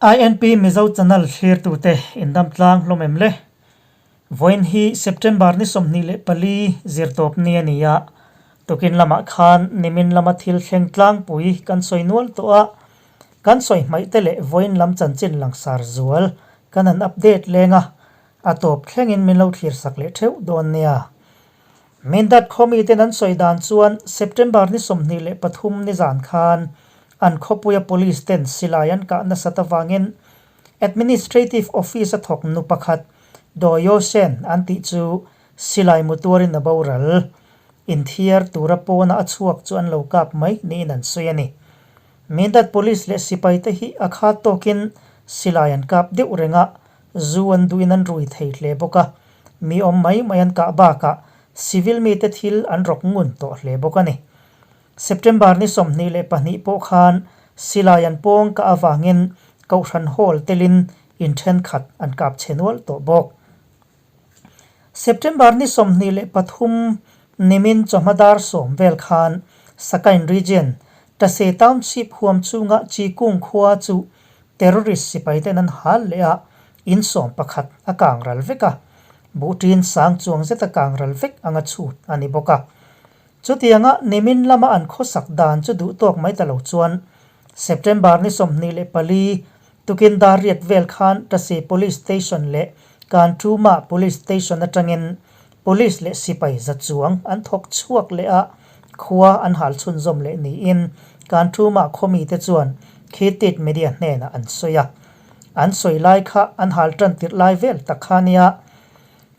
INP Mizo Channel thlirtute indam tlang hlawm em le? Vawiin hi September ni 24 zirtawp ni a ni a, tukin lamah khan nimin lama thil thleng tlangpui kan sawi nual tawh a, kan sawi hmaih te leh vawiin lam chanchin langsar zual kan han update leng a, a tawp thlengin min lo thlirsak leh theuh dawn nia. Mindat khawmiten an sawi dan chuan September ni 23 nizan khan an khawpuia police ten silai an kah nasat avangin Administrative Office a thawk nu pakhat Daw Yaw Sen an tih chu silai mu tuarin a boral. Inthiar tura pawna a chhuak chu an lo kap mai niin an sawi a ni. Mindat police leh sipaite hi a khat tawkin silai an kap deuh reng a, zu an duhin an rui thei hle bawk a, mi awm mai mai an kah bakah civil mite thil an rawk ngun tawh hle bawk a ni. September ni 22 pawh khan silai an pawng kah avangin Kohhran Hall telin in thenkhat an kap chhe nual tawh bawk. September ni 23 nimin chawhma dar 10 vel khan Sakain Region, Tase Township huam chunga Chikung khua chu terrorist sipai ten an hal leh a, in 11 a kang ral vek a, buhṭin sang chuang zet a kang ral vek anga chhut a ni bawk a. Chutianga nimin lama an khawsak dan chu duh tawk mai ta lo chuan September ni 24 tukin dar riat vel khan Tase Police Station leh Kanchuma Police Station atangin Police leh sipai za chuang an thawk chhuak leh a, khua an hal chhunzawm leh niin Kanchuma khawmite chuan Khitit Media hnenah an sawi a. An sawi lai kha an hal tan tirh lai vel tak kha nia.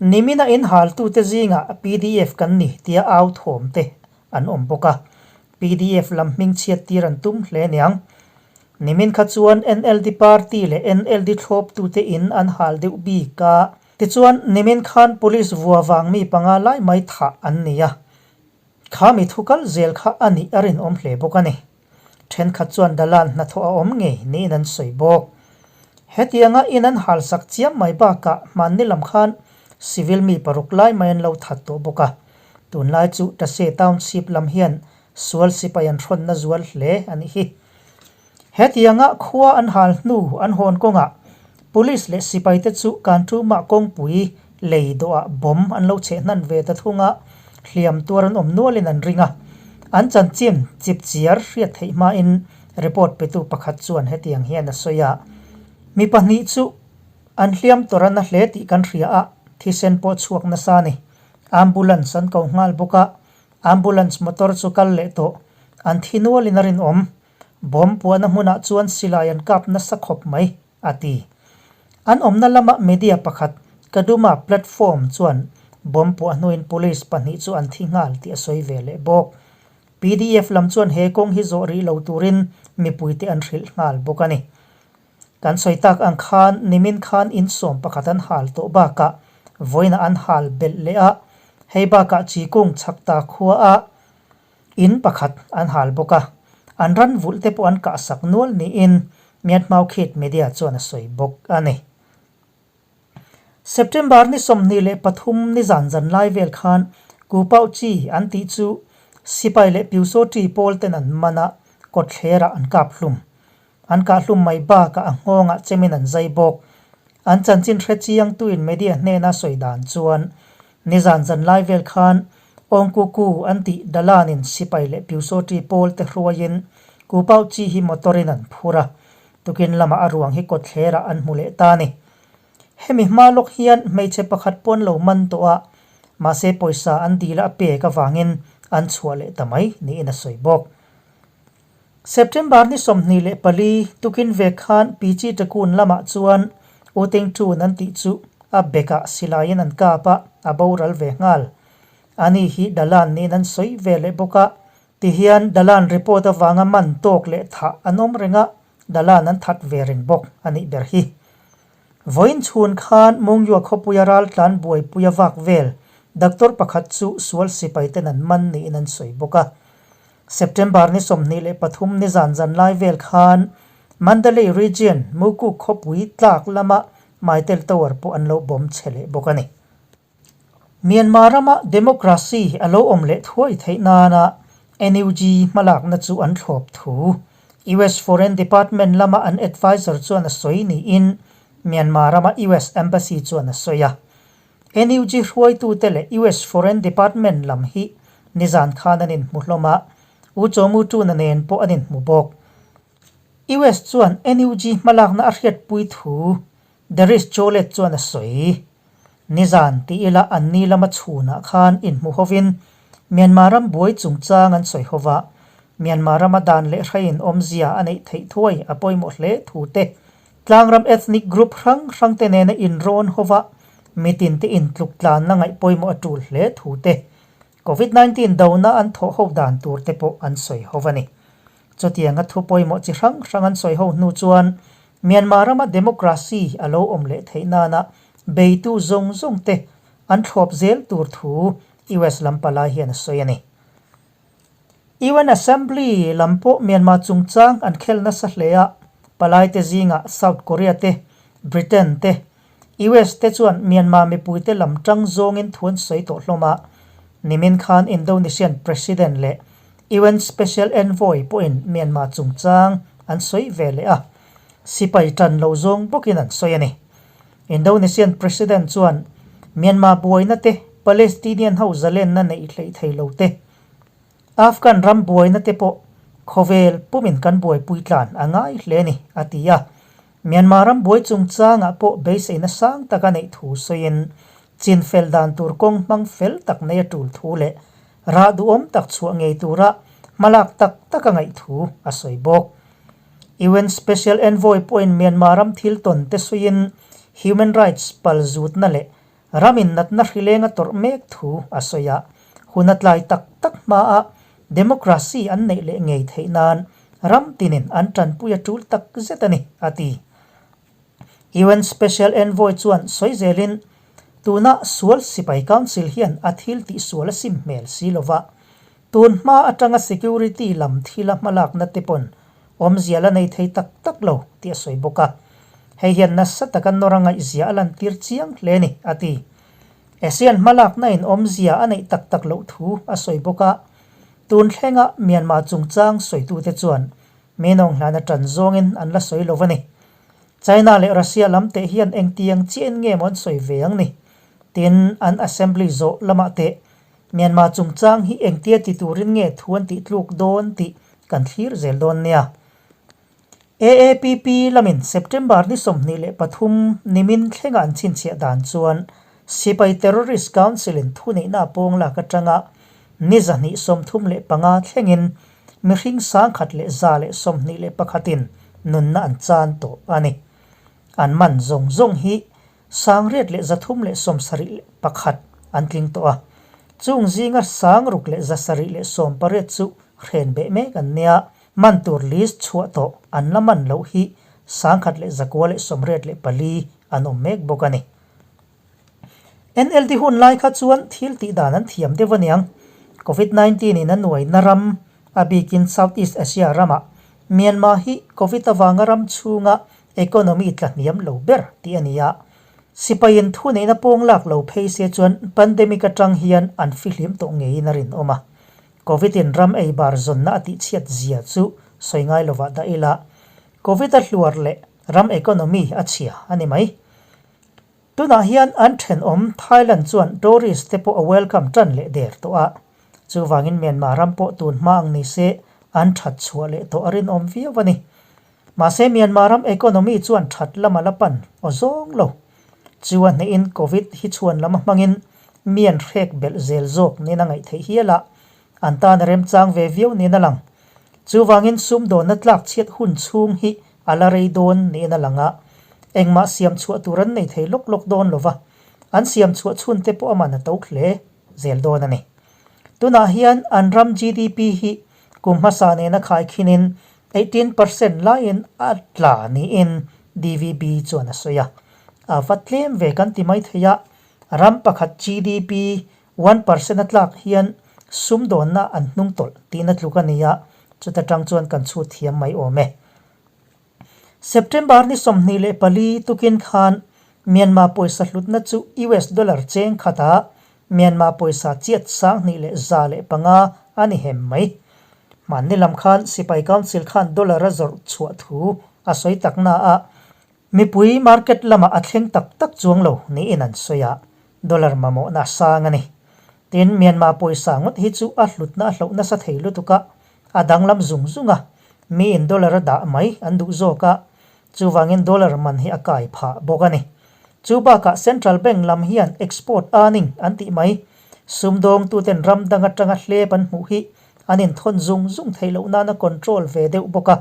Nimina in haltute zingah pdf kan ni tia au thawm te an awm bawk a, pdf lam hming chhiat tir an tum hle niang. Nimin kha chuan NLD party leh NLD thlawptute in an hal deuh bik a. Tichuan, nimin khan police vua vang mi panga lai mai thah an ni a. Kha mi thu kal zel kha a nih a rinawm hle bawk a ni. Thenkhat chuan Dalan hnathawh a awm ngei niin an sawi bawk. Hetianga in an halsak chiam mai bakah hmanni lam khan civil mi paruk lai mai an lo that tawh bawk a. Tunlai chu Tase Township lam hian sual sipai an hrawnna zual hle a nih hi. Hetianga khua an hal hnu an hawn kawngah Police leh sipaite chu Kanchuma kawngpui lei dawhah bomb an lo cheh hnan ve ta thung a, hliam tuar an awm nualin an ring a. An chanchin chipchiar hriat theih hmain report petu pakhat chuan hetiang hian a sawi a, Mi pahnih chu an hliam tawrh a na hle tih kan hria a, thisen pawh chhuak nasa a ni. Ambulance an ko nghal bawk a, ambulance motor chu kal leh tawh an thi nualin a rinawm. Bomb puahna hmunah chuan silai an kap nasa khawp mai, a ti. An awmna lama media pakhat, Kaduma Platform chuan bomb puah hnuin police pahnih chu an thi nghal tih a sawi ve leh bawk. Pdf lam chuan he kawng hi zawh rih lo turin mipuite an hrilh nghal bawk a ni. Kan sawi tak ang khan nimin khan in 11 an hal tawh bakah vawiinah an hal belh leh a, hei bakah Chikung chhakta khua a In pakhat an hal bawk a, an ran vulh te pawh an kahsak nual niin Myanmar Khit Media chuan a sawi bawk a ni. September ni 23 nizan zan lai vel khan Kupau Chi an tih chu sipai leh Pyusawṭi pawl ten an man a, kawtthlerah an kap hlum. An kah hlum mai bakah a nghawngah chemin an zai bawk. An chanchin hre chiangtuin media hnena sawi dan chuan nizan zan lai vel khan Awngkuku an tih Dalanin sipai leh Pyusawṭi pawl te hruaiin Kupau Chi hi motor-in an phur a, tukin lamah a ruang hi kawtthlerah an hmu leh ta a ni. Hemi hma lawk hian hmeichhe pakhat pawn lo man tawh a, mahse pawisa an dil a pek avangin an chhuah leh ta mai niin a sawi bawk. September ni 24 tukin ve khan Pichi Takun lamah chuan U Teng Tun an tih chu a bekah silaiin an kap a, a boral ve nghal. Ani hi Dalan niin an sawi ve leh bawk a, tihian Dalan report avanga man tawk leh thah an awm reng a, Dalan an that ve reng bawk a nih ber hi. Vawiin chhun khan Mungyua khawpuia raltlan buaipuia vak vel doctor pakhat chu sual sipai ten an man niin an sawi bawk a. September ni 23 nizan zan lai vel khan Mandalay Region Mukuk khawpui tlak lama Mytel Tower pawh an lo bomb chhe leh bawk a ni. Myanmar rama democracy a lo awm leh thuai theih nana NUG hmalakna chu an thlawp thu. US Foreign Department lama an adviser chuan a sawi niin Myanmar rama US Embassy chuan a sawi a. NUG hruaitute leh US Foreign Department lam hi nizan khan an inhmu hlawm a, U Chaw Mu Tuna nen pawh an inhmu bawk. US chuan NUG hmalakna a hriatpui thu Darius Chollet chuan a sawi. Nizan ti ila an ni lama chhunah khan inhmu hovin Myanmar ram buai chungchang an sawi hova, Myanmar rama dan leh hraiin awmzia a neih theih thuai a pawimawh hle thu te, tlangram ethnic group hrang hrang te nena inrawn hova mitin te intluk tlanna ngaih pawimawh a tul hle thu te, Covid 19 dona an thawh ho dan tur te pawh an sawi ho a ni. Chutianga thu pawimawh chi hrang hrang an sawi ho hnu chuan Myanmar rama democracy a lo awm leh theih nana beitu zawng zawng te an thlawp zel tur thu US lam palai hian a sawi a ni. UN Assembly lam pawh Myanmar chungchang an khel nasa hle a, palaite zingah South Korea te, Britain te, US te chuan Myanmar mipuite lam tang zawngin thu an sawi tawh hlawm a, nimin khan Indonesian President leh UN Special Envoy pawhin Myanmar chungchang an sawi ve leh a, sipai tan lo zawng bawkin an sawi a ni. Indonesian President chuan Myanmar buaina te, Palestinian ho zalenna neih hleih thei lo te, Afghan ram buaina te pawh khawvel pumin kan buaipui tlan a ngai hle a ni, a ti a. Myanmar ram buai chungchangah pawh beiseina sang taka neih thu sawiin chinfel dan tur kawng hmang fel tak nei a tul thu leh rah duhawm tak chhuah ngei tura hmalak tak tak a ngaih thu a sawi bawk. UN Special Envoy pawhin Myanmar ram thil tawn te sawiin human rights pal zutna leh ramin natna hrileng a tawrh mek thu a sawi a, hun a tlai tak tak hmaa democracy an neih leh ngei theih nan ram tinin an tanpui a tul tak zet a ni, a ti. UN Special Envoy chuan sawi zelin, Tuna sual sipai council hian a thil tih sual a sim hmel si lova, tun hma atanga security lam thila hmalakna te pawn awmzia la nei thei tak tak lo tih a sawi bawk a. Hei hian nasa taka nawr a ngaihzia a lantir chiang hle a ni, a ti. ASEAN hmalakna in awmzia a neih tak tak loh thu a sawi bawk a. Tun thlenga Myanmar chungchang sawitute chuan Minong hlana tan zawngin an la sawi lo a ni. China leh Russia lam teh hian engtiang chiahin nge maw an sawi ve ang ni? Tin, an assembly zawh lamah teh Myanmar chungchang hi engtia ti turin nge thu an tih tluk dawn tih kan thlir zel dawn nia. AAPP lamin September ni 23 nimin thlenga an chhinchhiah dan chuan Sipai Terrorist Council-in thuneihna a pawng lak atanga ni 235 thlengin mihring 1121-in nunna an chan tawh a ni. An man zawng zawng hi 8371 an tling tawh a, chung zinga 6718 chu hren beh mek an nia. Man tur list chhuah tawh an la man loh hi 1984 an awm mek bawk a ni. NLD hun lai kha chuan thil tih dan an thiam deuh aniang. Covid 19 in a nuaina ram, a bikin South East Asia ramah Myanmar hi Covid avanga ram chhunga economy tla hniam lo ber tih a ni a. Sipaiin thuneihna pawng lak lo phei se chuan pandemic atang hian an fihlim tawh ngeiin a rinawm a. Covid in ram ei bar zawnna a tihchhiat zia chu sawi ngai lovah dah ila, Covid a hluar leh ram economy a chhia a ni mai. Tunah hian an thenawm Thailand chuan tourist te pawh a welcome tan leh der tawh a, chuvangin Myanmar ram pawh tun hma ang ni se an that chhuah leh tawh a rinawm viau a ni. Mahse Myanmar ram economy chuan that lam a la pan aw zawng lo. Chu a hnehin Covid hi chhuan lam a hmangin mi an hrek belh zel zawk nen a ngaih theih hial a, an tan a remchang ve viau niin a lang. Chuvangin sumdawnna tlak chhiat hun chhung hi a la rei dawn niin a lang a, engmah siam chhuah tur an nei thei lawk lawk dawn lova, an siam chhuah chhun te pawh a man a to hle zel dawn a ni. Tunah hian an ram GDP hi kum hmasa nena khaikhinin 18% laiin a tla niin DVB chuan a sawi a. A va tlem ve kan ti mai thei a, ram pakhat GDP 1% a tlak hian sumdawnna an hnung tawlh tihna tluk a ni a, chuta tang chuan kan chhut thiam mai awm e. September ni 24 tukin khan Myanmar pawisa hlutna chu US dollar cheng khatah Myanmar pawisa chiat 2105 a ni hem mai. Hmanni lam khan Sipai Council khan dollar a zawrh chhuah thu a sawi tak na a, mipui market lamah a thleng tak tak chuang lo niin an sawi a, dollar mamawhna a sang a ni. Tin, Myanmar pawisa ngawt hi chu a hlutna a hloh nasa thei lutuk a, a danglam zung zung a, miin dollar a dah mai an duh zawk a, chuvangin dollar man hi a kai phah bawk a ni. Chu bakah Central Bank lam hian export earning an tih mai, sumdawngtuten ram dang atanga hlep an hmuh hi an inthawn zung zung theih loh nan a control ve deuh bawk a,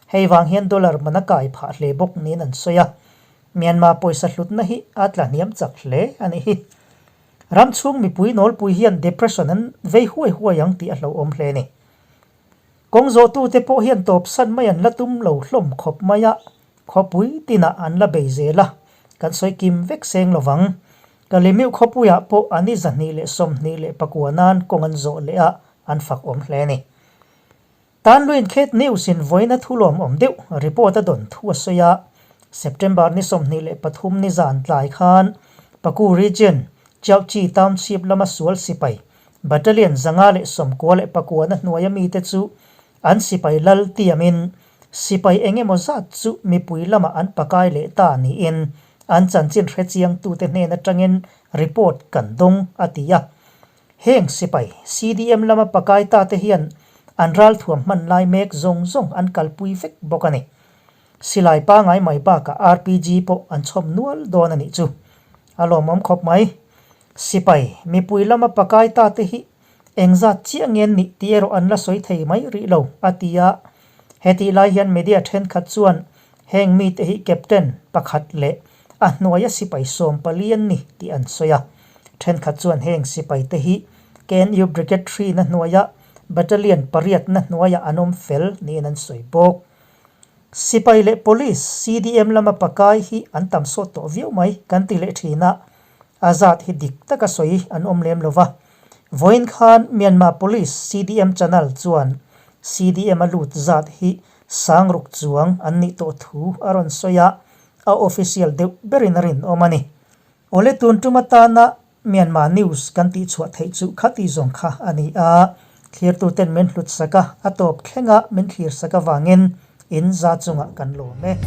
hei vang hian dollar man a kai phah hle bawk niin an sawi a. Myanmar pawisa hlutna hi a tla hniam chak hle a nih hi. Ram chhung mipui nawlpui hian depression an vei huai huai ang tih a hlauhawm hle a ni. Kawng zawhtute pawh hian tawpsan mai an la tum lo hlawm khawp mai a, khawpui tinah an la bei zel a, kan sawi kim vek seng lo vang. Kalimiuh khawpuiah pawh an i 224 nan kawng an zawh leh a, an fak awm hle a ni. Tanluin Khet News in vawiina thu lawmawm deuh report a dawn thu a sawi a, September ni 23 ni zan tlai khan Paku Region, Chiaochi Township lama sual sipai Battalion 594 na hnuaia mite chu an sipai lal tiamin sipai eng emaw zat chu mipui lamah an pakai leh ta niin an chanchin hrechiangtute hnen atangin report kan dawng a ti a. Heng sipai CDM lama pakai ta te hian an ralthuam hman lai mek zawng zawng an kalpui vek bawk a ni. Silai pangai mai bakah RPG pawh an chhawm nual dawn a nih chu. A lawmawm khawp mai. Sipai, mipui lama pakai ta te hi engzat chiah nge an nih tih erawh an la sawi thei mai rih lo, a ti a. Hetih lai hian media thenkhat chuan heng mite hi captain pakhat leh a hnuaia sipai 14 an ni tih an sawi a. Thenkhat chuan heng sipai te hi KNU Brigade 3 na hnuaia battalion pariat na hnuaiah an awm fel niin an sawi bawk. Sipai leh police CDM lama pakai hi an tam sawt tawh viau mai kan ti leh thin a. A zat hi dik taka sawi an awm lem lo va. Vawiin khan Myanmar Police CDM channel chuan CDM a lut zat hi sangruk chuang an nih tawh thu a rawn sawi a, a official deuh berin a rinawm a ni. Awle tun tum atana Myanmar news kan tihchhuah theih chu khati zawng kha a ni a, thlirtuten min hlut sak a, a tawp thlenga min thlir sak avangin in za chungah kan lawm e.